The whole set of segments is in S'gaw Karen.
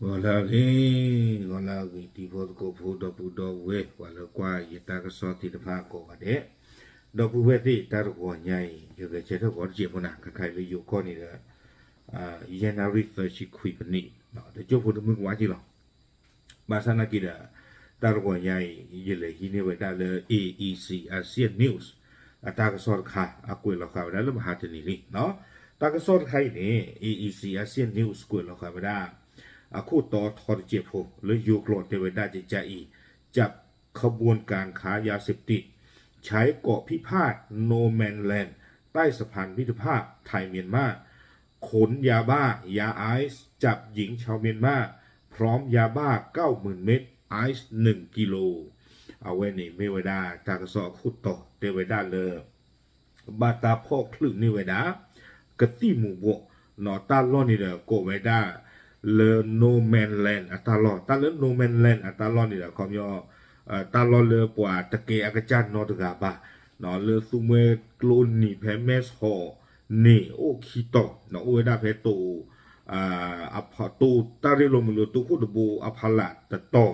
ဂီၤလၢအဂ့ၤ, ဂီၤလၢအဂ့ၤ တံၤဖိသကိးဖိ ဒီပုၢ်ဒီဝဲၢ် ပှၤလၢကွၢ်ယတၢ်ကစီၣ်သ့ၣ်တဖၣ်ကိးဂၤဒဲး, ဒီပုၢ်ဝဲၢ်သ့ၣ် တၢ်တဂီၤညါအံၤ ယဂဲၤဆၢထၢၣ်ဂီၤတစဲးဖိနၤ ခဲခါအံၤလၢယိၤကီၢ်န့ၣ်ဒီး ယဲၢ်နၣ်ရံၣ်သၢဆံခွံမံးနံး, တကၠိၢ်ဖိတမုၢ်ကဝါက့လီၤ. ဘၣ်ဆၣ်နာ်က့ဒီး တၢ်တဂီၤညါအံၤ ယလဲၤဟံးန့ၢ်ဝဲဒၣ်လၢ A E C Asian News အတၢ်ကစီၣ်တခါ အကွဲးလီၤဃာ်ဝဲဒၣ်လၢမဟါတနံၤလံ. တၢ်ကစီၣ်တခါအံၤန့ၣ် A E C Asian News ကွဲးလီၤဃာ်ဝဲဒၣ် အခိၣ်တီထီတစဲးဖိ လၢယိၤကျိာ်တဲဝဲဒၣ်ကကါအံၤ จับขบวนการค้ายาเสพติด ใช้เกาะพิพาท No Man Land ใต้สะพานมิตรภาพไทยเมียนมา ขนยาบ้า ยาไอซ์ จับหญิงชาวเมียนมา พร้อมยาบ้า เก้าหมื่น เม็ด ไอซ์ หนึ่ง กิโล အဝဲန့ၣ်မ့ၢ်ဝဲဒၣ်တၢ်ကစီၣ်အခိၣ်တီတဲဝဲဒၣ်လၢ ဘၣ်တၢ်ဖီၣ်ချုးန့ၢ်ဝဲဒၣ် ကသံၣ်မူၤဘှီး, တၢ်လီၢ်န့ၣ်ဒီးကိးဝဲဒၣ်လၢ No Man Land အတၢ်လီၢ်, တၢ်လၢ No Man Land အတၢ်လီၢ်န့ၣ်ဒီး ခီပညီ တၢ်လီၢ်လၢပှၤတကဲအကစၢ်နီတဂၤဘၣ်, လၢသူမှဲကျိနံၤဖဲမဲဆီးန့ၣ်အိၣ်ခံတီၤ, အိၣ်ဝဲဒၣ်ဖဲတိၤ တိၤတၢ်ရ့လိာ်မုာ်လိာ် တိၤခိၣ်တဘိအဖီလာ်တတီ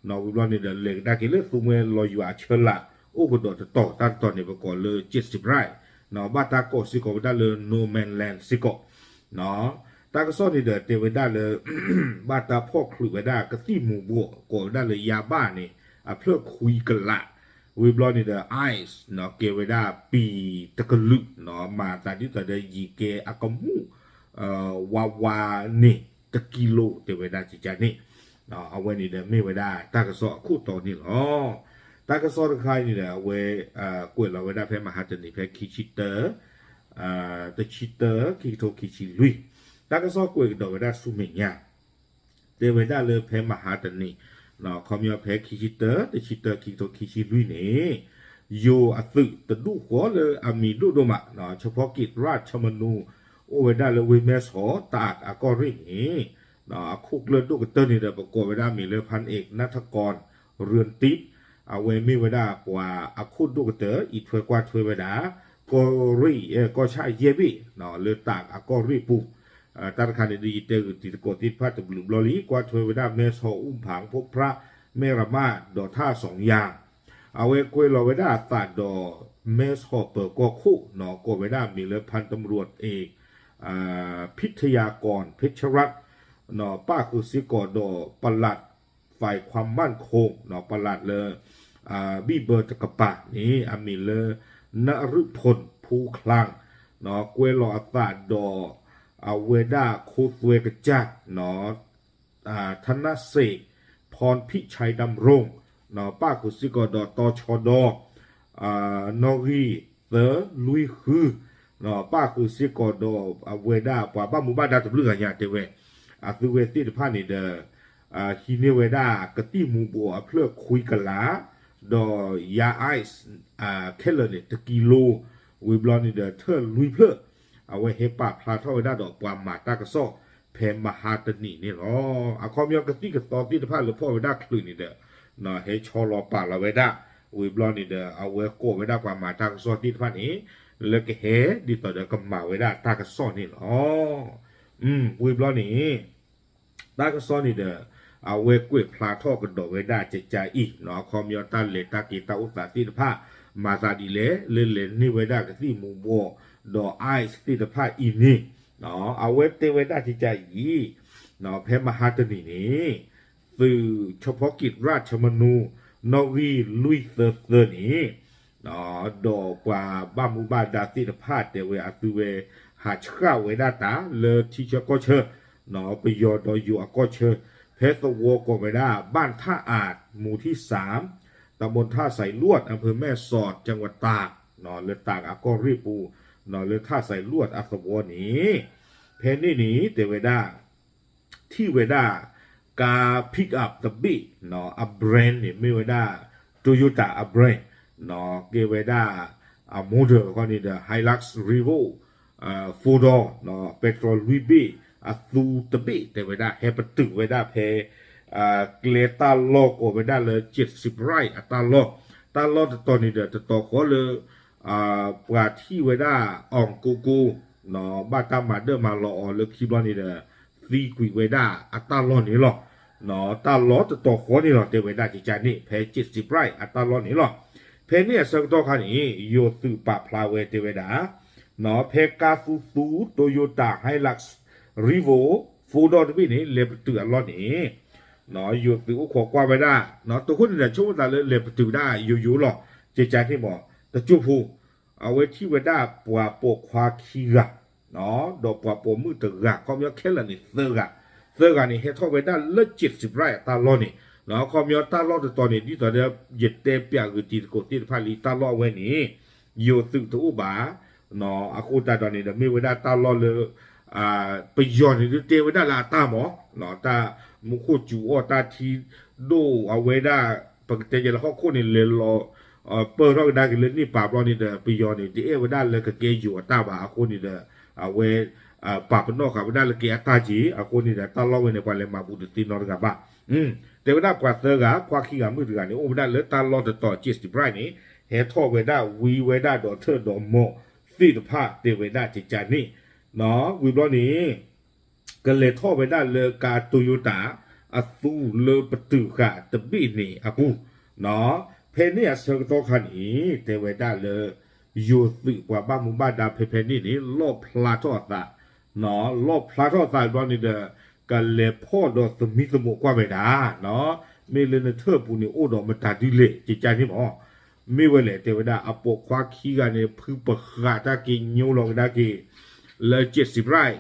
ၤ, ဝံၤဘျီန့ၣ်ဒီး လဲၤကဒါက့ၤလၢသူမှဲလီၤယွၤအဆၢလာ် အိၣ်ကဒီးတတီၤ, တၢ်တတီၤန့ၣ် ပကိးလၢ เจ็ดสิบ ไร่, ဘၣ်တၢ်ကိးစ့ၢ်ကီးဝဲဒၣ်လၢ No Man Land စ့ၢ်ကီး. တၢ်ကစီၣ်န့ၣ်ဒီးတဲဝဲဒၣ်လၢ ဘၣ်တၢ်ဖီၣ်ချုးဝဲဒၣ်ကသံၣ်မူၤဘှီး ကိးဝဲဒၣ်လၢ ยาบ้า န့ၣ် အဖျၢၣ်ခွံကလး, ဝံၤဘျီန့ၣ်ဒီး ไอซ์ ကဲဝဲဒၣ်ပံၤတကလုာ်, မၤသးဒ်သိးဒီးယံာ်ကဲအကမူၣ် ဝါဝါန့ၣ် တကံလိ တဲဝဲဒၣ်ကကါန့ၣ်, အဝဲန့ၣ်ဒီးမ့ၢ်ဝဲဒၣ်တၢ်ကစီၣ်အခိၣ်တီန့ၣ်လီၤ. တၢ်ကစီၣ်တခါအံၤန့ၣ်ဒီး အဝဲ ကွဲးလီၤဝဲဒၣ်ဖဲမဟါတနံၤဖဲခံဆံတၢ တဆံတၢ ခံကထိခံဆံလွံၢ်, တၢ်ကစီၣ်ကွဲးကဒီးဝဲဒၣ်ဆူမဲာ်ညါ တဲဝဲဒၣ်လၢဖဲမဟါတနံၤ ခီပညီဖဲခံဆံတၢ တဆံတၢ ခံကထိခံဆံလွံၢ်န့ၣ် ယိၤအသုးတဒူၣ်ဃီလၢအမံၤဒိၣ်ဒိၣ်မး เฉพาะกิจราชมนู အိၣ်ဝဲဒၣ်လၢဝ့ၢ်မဲဆီး တၢးအကီၢ်ရ့ၣ်န့ၣ် အခိၣ်ကျၢၢ်ဒိၣ်ကတၢၢ်န့ၣ်ဒီး ပကိးဝဲဒၣ်မ့ၢ်လၢ พันเอก ณัฐกร เรือนทิพย์ အဝဲမ့ၢ်ဝဲဒၣ်ပှၤအခိၣ်ဒိၣ်ကတၢၢ် အံးထွဲကွၢ်ထွဲဝဲဒၣ် ကီၢ်ရ့ၣ် ကီၢ်ဆၣ်ယဲၢ်ဘ့ၣ် လၢတၢးအကီၢ်ရ့ၣ်ပူၤ, တၢ်တခါန့ၣ်ဒီး ယတဲဂုာ်တံၤသကိးသ့ၣ်တဖၣ်တဘျုးဘျီလံ ကွၢ်ထွဲဝဲဒၣ် မဲဆီး အူၣ်ဖၣ် ဖိဖြၣ် မဲၣ်ရမး ဒီးထၣ်စီၤယၤ အဝဲကွဲးလီၤဝဲဒၣ်အသးဒီး မဲဆီးပၢၤကီၢ်ခိၣ် ကိးဝဲဒၣ်မ့ၢ်လၢ พันตำรวจเอก พิทยากร เพชรรัตน์ ပၣ်ဃုာ်စ့ၢ်ကီးဒီး ปลัดฝ่ายความมั่นคง ပลัดလၢ ဘံၣ်ဘၢတကပၤန့ၣ် အမံၤလၢ นฤพล ภูคลัง ကွဲးလီၤအသးဒီး အဝဲဒၣ်ခိသွဲကစၢ် ธนเศรษฐ พรพิชัยดำรง ပၣ်ဃုာ်စ့ၢ်ကီးဒီး ตชด နီၣ်ဂံၢ်သၢလွံၢ်ဃု ပၣ်ဃုာ်စ့ၢ်ကီးဒီးအဝဲဒၣ်ပှၤဘၣ်မူဘၣ်ဒါတဘျုးဂၤညါတဲဝဲ, အသုဝဲသ့ၣ်တဖၣ်န့ၣ်ဒီး ဟံးန့ၢ်ဝဲဒၣ်ကသံၣ်မူၤဘှီးအဖျၢၣ်ခွံကလး ဒီး ยาไอซ์ ခဲလၢာ်န့ၣ် တကံလိ ဝံၤဘျီန့ၣ်ဒီး ထၢၣ်လွံၢ်ဖျၢၣ် အဝဲဟဲပာ်ဖျါထီၣ်ဝဲဒၣ်ဒီးပှၤမၤတၢ်ကစီၣ် ဖဲမဟါတနံၤန့ၣ်လီၤ. အခီပညီကသံၣ်ကသီသ့ၣ်တဖၣ်လၢဖီၣ်ဝဲဒၣ်ချုးန့ၣ်ဒီး ဟဲဆီလီၤပာ်လီၤဝဲဒၣ်, ဝံၤဘျီန့ၣ်ဒီး အဝဲကိးဝဲဒၣ်ပှၤမၤတၢ်ကစီၣ်သ့ၣ်တဖၣ်န့ၣ် လၢကဟဲဒ်သိးဒီးကမၤဝဲဒၣ်တၢ်ကစီၣ်န့ၣ်လီၤ. ဝံၤဘျီန့ၣ် တၢ်ကစီၣ်န့ၣ်ဒီး အဝဲကွဲးဖျါထီၣ်ကဒီးဝဲဒၣ်ကကါအံၤ အခီပညီတၢ်လဲၤတၢ်က့ၤတၢ်အိၣ်သးသ့ၣ်တဖၣ် မၤသးဒ်လဲၣ် လၢလဲၤန့ၢ်ဝဲဒၣ်ကသံၣ်မူၤဘှီး ဒီး ice သ့ၣ်တဖၣ်အံၤန့ၣ် အဝဲတဲဝဲဒၣ်ကကါအံၤ ဖဲမဟါတနံၤန့ၣ် သုး เฉพาะกิจราชมนู နီၣ်ဂံၢ်လွံၢ်သၢသၢန့ၣ် ဒီးပှၤဘၣ်မူဘၣ်ဒါသ့ၣ်တဖၣ်တဲဝဲအသုဝဲ ဟးဆှၣ်ဝဲဒၣ်တၢ်လၢထံဆၢကီၢ်ဆၢ ပယီၤဒီးယိၤအကီၢ်ဆၢ ဖဲသဝီကိးဝဲဒၣ် บ้านท่าอาด หมู่ที่สาม ตำบลท่าสายลวด อำเภอแม่สอด จังหวัดตาก လၢတၢးအကီၢ်ရ့ၣ်ပူၤ လၢထၣ်စဲးလွတ်အသဝီန့ၣ် ဖဲန့ၣ်န့ၣ် တဲဝဲဒၣ် ထံၣ်ဝဲဒၣ် ကါ pick up တဘ့ၣ် အ brand န့ၣ် မ့ၢ်ဝဲဒၣ် Toyota အ brand ကဲဝဲဒၣ် အ model ခီန့ၣ်ဒီး Hilux Revo four door ပဲတြီလွံၢ်ဘ့ၣ် အသူတဘ့ၣ် တဲဝဲဒၣ် ဟဲပတုာ်ဝဲဒၣ်ဖဲ ကျဲတၢ်လီၢ်ကိးဝဲဒၣ်လၢ เจ็ดสิบไร่ အတၢ်လီၢ် တၢ်လီၢ်တတီၤန့ၣ်ဒီး တတီၤဃီလၢ ပှၤထံၣ်ဝဲဒၣ် အောင်ကိုကို ဘၣ်တၢ်မၤဒၢၣ်မၤလီၤအီၤလၢခံဘျီန့ၣ်ဒီး သံကွံာ်ဝဲဒၣ်အတၢ်လီၢ်န့ၣ်လီၤ. တၢ်လီၢ်တတီၤဃီန့ၣ်လီၤ တဲဝဲဒၣ်ကကန့ၣ် ဖဲ Chit Strait အတၢ်လီၢ်န့ၣ်လီၤ. ဖဲန့ၣ်အဆၢကတီၢ်ခါန့ၣ် ယိၤသုးပာ်ဖျါဝဲတဲဝဲဒၣ် ဖဲကါသူသူ Toyota Hilux Revo ဖိဒီတဘ့ၣ်န့ၣ် လဲၤပတုာ်အလီၢ်န့ၣ် ယိၤသုးအိၣ်ခိးကွၢ်ဝဲဒၣ် တဃိန့ၣ်ဒီး ဆိကမိၣ်သးလၢလဲၤပတုာ်ဒၣ်ယိယိလီၤ ကကန့ၣ်မး တကၠိဖိ အဝဲထံၣ်ဝဲဒၣ်ပှၤပိာ်ခွါခံဂၤ ဒီးပှၤပိာ်မုၣ်တဂၤ ခီပညီခဲလၢာ်န့ၣ်သၢဂၤ, သၢဂၤန့ၣ် ဟဲထီၣ်ဝဲဒၣ်လၢ Chit Strait အတၢ်လီၢ်န့ၣ် ခီပညီတၢ်လီၢ်တတီၤန့ၣ် ဒ်သိးဒီး ယတဲပၠးဂုာ်တံၤသကိးသ့ၣ်တဖၣ်လံ တၢ်လီၢ်အဝဲန့ၣ် ယိၤသုးတအိၣ်ဘၣ် အဃိသတးဒီးန့ၣ်ဒီး မ့ၢ်ဝဲဒၣ်တၢ်လီၢ်လၢ ပယီၤန့ၣ်ဒုးတဲဝဲဒၣ်လၢအတၢ်မး တၢ်မူခိၣ်စူၤအီၣ်တၢ်ထံဒိၣ်အဝဲဒၣ် ပကတဲယဲလၢဟီၣ်ခိၣ်န့ၣ် လဲၤလီၤ ပၢၢ်ထီၣ်ကဒါက့ၤလၢန့ၣ်ပာ်ဘျီန့ၣ်ဒီး ပယီၤန့ၣ် တအဲၣ်ဝဲဒၣ်လၢကကဲယိၤအတၢ်ဘၣ် အဃိန့ၣ်ဒီး အဝဲ ပာ်ပနီၣ်ဃာ်ဝဲဒၣ်လၢကဲအတၢ်က့ၤ အဃိန့ၣ်ဒီး တၢ်လီၢ်ဝဲန့ၣ် ပှၤလဲၤမၤဘူးတသ့နီတဂၤဘၣ် တဲဝဲဒၣ်ပှၤသၢဂၤ ခွါခံဂၤမုၣ်တဂၤန့ၣ် အိၣ်ဝဲဒၣ်လၢတၢ်လီၢ်တတီၤ Chit Strait န့ၣ် ဟဲထီၣ်ဝဲဒၣ်ဝံဝဲဒၣ်ဒီးထၢၣ်ဒီးမိၢ်သ့ၣ်တဖၣ် တဲဝဲဒၣ်ကကန့ၣ် ဝံၤဘျီန့ၣ် ကလဲၤထီၣ်ဝဲဒၣ်လၢကါ Toyota အသူလၢပတုာ်ဃာ်တဘ့ၣ်န့ၣ်အပူၤ ဖဲန့ၣ်အဆၢကတီၢ်ခါန့ၣ် တဲဝဲဒၣ်လၢ ယိၤသုးပှၤဘၣ်မူဘၣ်ဒါဖဲဖဲန့ၣ်န့ၣ် လီၣ်ဖျါထီၣ်အသး လီၣ်ဖျါထီၣ်အသးဘျီန့ၣ်ဒီး ကလဲၤဖီၣ်ဒီးသမံသမိးကွၢ်ဝဲဒၣ် မ့ၢ်လၢနထၢၣ်ပူၤန့ၣ် အိၣ်ဒီးမတၤဒ်လဲၣ် ကကန့ၣ်မး မ့ၢ်ဝဲလဲၣ် တဲဝဲဒၣ် အပိာ်ခွါခံဂၤန့ၣ် ဖုပဃာ်တၢ်က့ၤညိလီၤကဒါက့ၤ လၢ Chit Strait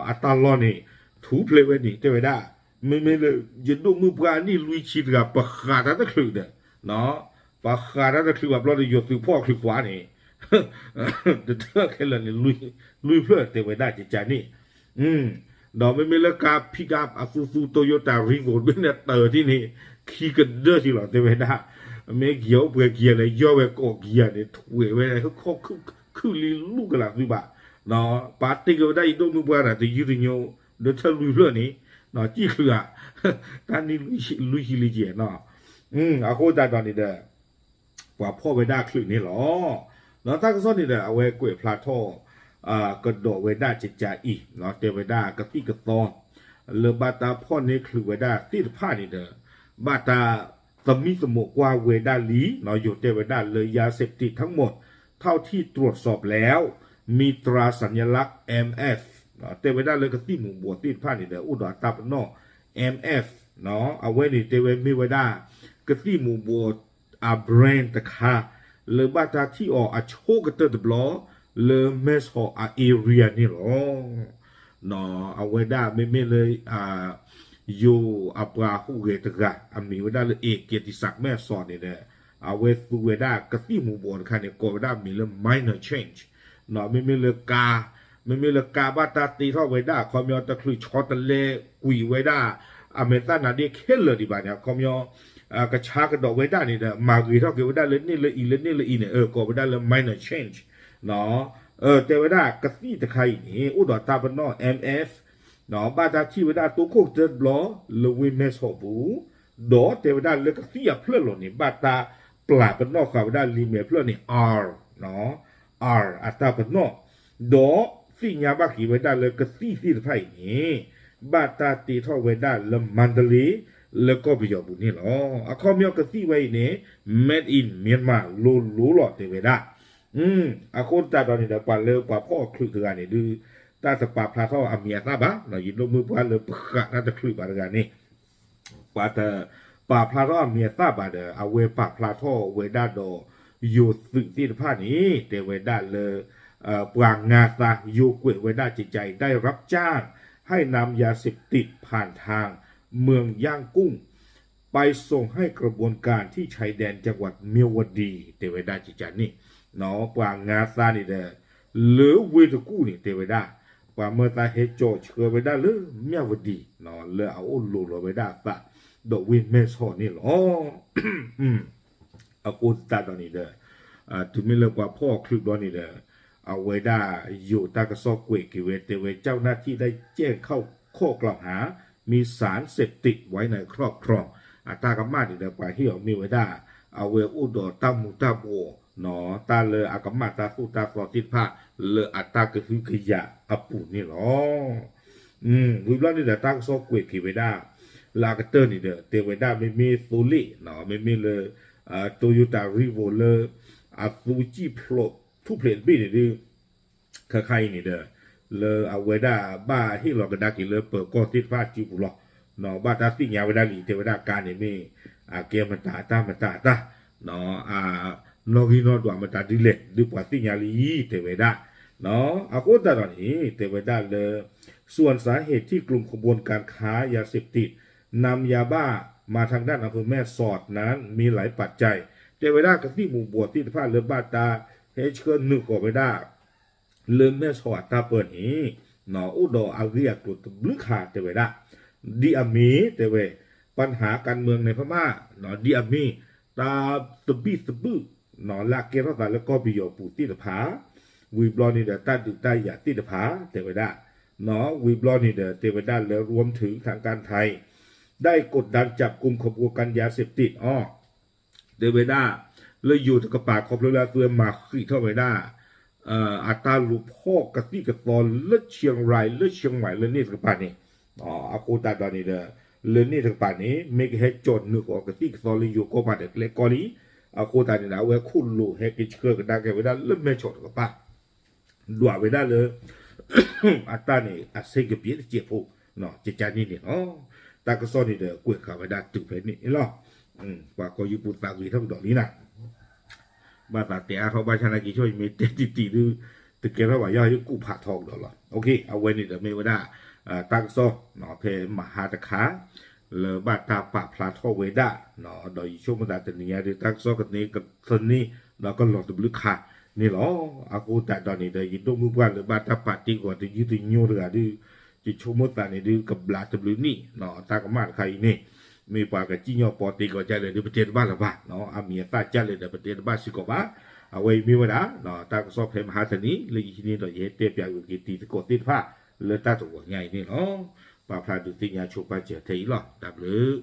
အတၢ်လီၢ်န့ၣ် ထူဖျဲးဝဲန့ၣ် တဲဝဲဒၣ် မ့မ့ၢ်လၢ ယဒိၣ်မုၣ်ပှၢ်အနံၣ်လွံၢ်ဆံတဂၤ ပဃာ်တၢ်တချုးဒီး ပဃာ်တၢ်တချုးဘၣ်ဘျီဒီး ယိၤသုးဖီၣ်ချုးပှၤန့ၣ် တထၢၣ်ခဲလၢာ်န့ၣ် လွံၢ်ဖျၢၣ်တဲဝဲဒၣ်ကကန့ၣ် ဒီးမ့မ့ၢ်လၢကါ pick up အသူသူ Toyota Revo တဘ့ၣ်န့ၣ် တၢ်ထံၣ်န့ၣ် ခံကဒၢထံလီၤ တဲဝဲဒၣ် မ့ၢ်ကယၤအိၣ်ပှဲၤကယၤလဲၣ် ယီၢ်ဝဲကိးကယၤန့ၣ် ထွဲးဝဲ ခုၣ်လံလူၢ်ကလးသုဘၣ် ပာ်တ့ၢ်က့ၤဝဲဒၣ်ယဒိၣ်မုၣ်ပှၢ်ဒီး တယုၢ်တညိ ဒီးထၢၣ်လွံၢ်ဖျၢၣ်န့ၣ် စံၣ်ချုးဧါ တၢ်နံၣ်လွံၢ်ဆံလံကဲနီၤ အဃိသတးဒီးန့ၣ်ဒီး ပှၤဖီၣ်ဝဲဒၣ်ချုးန့ၣ်လီၤ. ဒီးတၢ်ကစီၣ်န့ၣ်ဒီး အဝဲကွဲးဖျါထီၣ် ကဒီးဝဲဒၣ်ကကအံၤ တဲဝဲဒၣ်ကသံၣ်ကသီ လၢဘၣ်တၢ်ဖီၣ်န့ၢ်ချုးဝဲဒၣ်သ့ၣ်တဖၣ်န့ၣ်ဒီး ဘၣ်တၢ်သမံသမိးကွၢ်ဝဲဒၣ်လံ ယိၤတဲဝဲဒၣ်လၢ ยาเสพติดทั้งหมด เท่าที่ตรวจสอบแล้ว มีตราสัญลักษณ์ MF တဲဝဲဒၣ်လၢကသံၣ်မူၤဘှီးသ့ၣ်တဖၣ်န့ၣ်ဒီး အိၣ်ဒီးအတၢ်ပနီၣ် MF အဝဲန့ၣ်တဲဝဲမ့ၢ်ဝဲဒၣ် ကသံၣ်မူၤဘှီးအ brand တခါ လၢဘၣ်တၢ်ထံၣ်အီၤအဆိကတၢၢ်တဘျီ လၢမဲဆီးအ area န့ၣ်လီၤ. အဝဲဒၣ်မ့မ့ၢ်လၢ ယိၤအပှၤဟူးဂဲၤတဂၤ အမံၤဝဲဒၣ်လၢ เอกเกียรติศักดิ์ မဲဆီးန့ၣ်ဒီး အဝဲသူဝဲဒၣ်ကသံၣ်မူၤဘှီးတခါန့ၣ် ကိးဝဲဒၣ်မံၤလၢ minor change မ့မ့ၢ်လၢကါ မ့မ့ၢ်လၢကါဘၣ်တၢ်တ့ထီၣ်ဝဲဒၣ် အခီပညီတချုးဆီတလဲကွံာ်ဝဲဒၣ် အမဲာ်သၣ်နါဒ့ခဲလၢာ်ဒံးဘၣ်န့ၣ် အခီပညီ ကဆါကဒီးဝဲဒၣ်န့ၣ်ဒီး မၤဂ့ၤထီၣ်က့ၤဝဲဒၣ်လၢန့ၣ်လၢအံၤလၢန့ၣ်လၢအံၤန့ၣ် ကိးဝဲဒၣ်လၢ minor change တဲဝဲဒၣ်ကသံၣ်တခါအံၤန့ၣ် အိၣ်ဒီးတၢ်ပနီၣ် MF ဘၣ်တၢ်ထံၣ်ဝဲဒၣ်တိခိၣ်ကတၢၢ်တဘျီ လၢဝ့ၢ်မဲဆီးပူၤ ဒီးတဲဝဲဒၣ်လၢကသံၣ်အဖျၢၣ်လီၤန့ၣ် ဘၣ်တၢ်ပျၢ်ပနီၣ်ဃာ်ဝဲဒၣ်လံာ်မဲာ်ဖျၢၣ်န့ၣ် R R အတၢ်ပနီၣ် ဒီးသ့ၣ်ညါဘၣ်က့ၤဝဲဒၣ်လၢကသံၣ်သ့ၣ်တဖၣ်အံၤန့ၣ် ဘၣ်တၢ်တ့ထီၣ်ဝဲဒၣ်လၢမါဒလ့ လၢကီၢ်ပယီၤပူၤန့ၣ်လီၤ. အခီပညီကသံၣ်ဝဲအံၤန့ၣ် made in Myanmar လိၤလိၤလီၤတဲဝဲဒၣ် အဃိသတးဒီးန့ၣ်ဒီး ပှၤလၢပှၤဖီၣ်ချုးတဂၤန့ၣ်ဒုး တၢ်တပာ်ဖျါထီၣ်အမံၤအသၣ်ဘၣ် ယဒိၣ်မုၣ်ပှၢ်လၢပဃာ်တၢ်တချုးဘၣ်တဂၤန့ၣ် ပှၤတပာ်ဖျါထီၣ်အမံၤအသၣ်ဘၣ်ဒီး အဝဲပာ်ဖျါထီၣ်ဝဲဒၣ်ဒီး ယိၤသုးသ့ၣ်တဖၣ်န့ၣ် တဲဝဲဒၣ်လၢ ပှၤငါသး ယိၤကွဲးဝဲဒၣ်ကကအံၤ ได้รับจ้างให้นำยาเสพติดผ่านทางเมืองย่างกุ้ง ไปส่งให้ขบวนการที่ชายแดนจังหวัดเมียวดี တဲဝဲဒၣ်ကကန့ၣ် ပှၤငါသးန့ၣ်ဒီး လၢဝ့ၢ်တကူၣ်န့ၣ် တဲဝဲဒၣ် ပှၤမၢသးဟဲကၠီၤဆှၢဝဲဒၣ်လၢ မြဝတီ လၢအအိၣ်လိၤလီၤဝဲဒၣ်အသး ဒီးဝ့ၢ်မဲဆီးန့ၣ်လီၤ. အဃိသတးဒီးန့ၣ်ဒီး တုၤမ့ၢ်လၢပှၤဖီၣ်ချုးဘျီန့ၣ်ဒီး အဝဲဒၣ်ယိၤတၢ်ကစီၣ်ကွဲးက့ၤဝဲ တဲဝဲ เจ้าหน้าที่ได้แจ้งข้อกล่าวหา มีสารเสพติดไว้ในครอบครอง အတၢ်ကမၣ်န့ၣ်ဒီး ပှၤဟ့ၣ်အီၤမ့ၢ်ဝဲဒၣ် အဝဲအိၣ်ဒီးတၢ်မူၤတၢ်ဘှီး တၢ်လၢအကမၣ်တၢ်သိၣ်တၢ်သီသ့ၣ်တဖၣ် လၢအတၢ်ကဟုကယာ်အပူၤန့ၣ်လီၤ. ဝံၤဘျီန့ၣ်ဒီး တၢ်ကစီၣ်ကွဲးက့ၤဝဲဒၣ် လၢအကတၢၢ်န့ၣ်ဒီး တဲဝဲဒၣ်မ့မ့ၢ်သိလ့ၣ် မ့မ့ၢ်လၢ Toyota Revo လၢ အသူကံၣ်ဖျိးထူၣ်ဖျဲးတဘ့ၣ်န့ၣ်ဒုး ခါခါအံၤန့ၣ်ဒီး လၢအဝဲဒၣ်ဘၣ်ဟ့ၣ်လီၤကဒါက့ၤလၢပၢၤကီၢ်သ့ၣ်တဖၣ်စုပူၤလီၤ. ဘၣ်တၢ်သ့ၣ်ညါဝဲဒၣ်လံ တဲဝဲဒၣ်ကါန့ၣ်မ့ၢ် အကဲမတၤအတၢ်မတၤအတၢ် နီၣ်ဂံၢ်နီၣ်ဒွးမတၤဒ်လဲၣ် ဒုးပှၤသ့ၣ်ညါလံ တဲဝဲဒၣ်. အဃိသတးဒီးန့ၣ် တဲဝဲဒၣ်လၢ ส่วนสาเหตุที่กลุ่มขบวนการค้ายาเสพติดนำยาบ้ามาทางด้านอำเภอแม่สอดนั้นมีหลายปัจจัย တဲဝဲဒၣ်ကသံၣ်မူၤဘှီးသ့ၣ်တဖၣ်လၢဘၣ်တၢ် ဟဲဆှၢနုာ်ဃီၤဝဲဒၣ် လၢမဲၢ်ဆီးအတၢ်ပၢန့ၣ် အိၣ်ဒီးအဂ့ၢ်အကျိၤတဘျုးခါတဲဝဲဒၣ် ဒ်အမ့ၢ်တဲဝဲ ပၣ်နဟးကၣ်မၢၣ်န့ၣ်ဖဲမး ဒ်အမ့ၢ် တၢ်သဘံၣ်သဘုၣ် လၢအကဲထီၣ်သးလၢကီၢ်ပယီၤပူၤသ့ၣ်တဖၣ် ဝံၤဘျီန့ၣ်ဒီးတၢ်ဒုးတၢ်ယၤသ့ၣ်တဖၣ် တဲဝဲဒၣ် ဝံၤဘျီန့ၣ်ဒီးတဲဝဲဒၣ်လၢ รวมถึงทางการไทย ได้กดดันจับกุมขบวนการยาเสพติด အီၤ တဲဝဲဒၣ် လၢယိၤတကပၤခီဖျိလၢအသုဝဲမၤဃံးထီၣ်ဝဲဒၣ် အတၢ်လူၤဖီၣ်ကသံၣ်ကသီလၢ เชียงราย လၢ เชียงใหม่ လၢန့ၣ်တကပၤန့ၣ် အဃိသတးဒီးန့ၣ်ဒီး လၢန့ၣ်တကပၤန့ၣ် မ့ၢ်ကဟဲကၠီၣ်နုာ်ဃီၤကသံၣ်ကသီလၢယိၤကီၢ်ပၤဒီးကျဲကီၢ်လံ. အဃိသတးန့ၣ်ဒီး အဝဲခိၣ်လိာ်ဟဲက့ၤဆှၢကဒါက့ၤဝဲဒၣ်လၢမဲၢ်ဆီးတကပၤ ဒွးဝဲဒၣ်လၢ အတၢ်န့ၣ် အဆ့ကပျ့တစဲးဖိ ကကန့ၣ်န့ၣ်လီၤ. တၢ်ကစီၣ်န့ၣ်ဒီးကွဲးဃာ်ဝဲဒၣ်တုၤဖဲန့ၣ်လီၤ. ပှၤကိးယုၢ်ပူၤသးဂ့ၤထီၣ်ကဒီးလံနၤ ဘၣ်သးတဲအါထီၣ်ဘၣ်ဆၣ်နာ်က့ ဆိယမ့ၢ်တဲတံၢ်တံၢ်ဒုး တကဲထီၣ်ဘၣ် ယီယကူၣ်ဖးထီကဒီးလီၤ. အဝဲန့ၣ်ဒီးမ့ၢ်ဝဲဒၣ် တၢ်ကစီၣ် ဖဲမဟါတခါ လၢဘၣ်တၢ်ပာ်ဖျါထီၣ်ဝဲဒၣ် ဒီးယဆိကမိၣ်သးတနံၤညါဒုး တၢ်ကစီၣ်ကန့ၢ်ကသန့ၢ် ဒီးကလီၤတဘျုးခါန့ၣ်လီၤ. အဃိသတးဒီးန့ၣ်ဒီး ယဒိၣ်မုၢ်ပှၢ်လၢဘၣ်တၢ်ပာ်တ့ၢ်ဂီၤတယုၢ်တညိတဂၤဒုး ယဆိကမိၣ်သးန့ၣ်ဒုး ကဘျးတဘျုးနံၣ် တၢ်ကမၣ်တခါအံၤန့ၣ် မ့ၢ်ပှၤကစံၣ်ညီၣ်ပီတ့ၢ်ဂီၤဒ်လဲၣ်ဒုး ပတဲတဘၣ်လၢၤဘၣ်, အမံၤအသၣ်ဒ်လဲၣ်ဒီး ပတဲတဘၣ်စ့ၢ်ကီးဘၣ်. အဝဲအံၤမ့ၢ်ဝဲဒၣ် တၢ်ကစီၣ်ဖဲမဟါတနံၤ လၢယဟံးန့ၢ်ဒီးယဟဲတဲပၠးဂ့ၤက့ၤတံၤသကိးသ့ၣ်တဖၣ် လၢတၢ်တဂီၤညါအံၤန့ၣ်လီၤ. ပာ်ဖျါဒုးသ့ၣ်ညါဆိပာ်စၢၤထဲအံၤလီၤ. တၢ်ဘျုး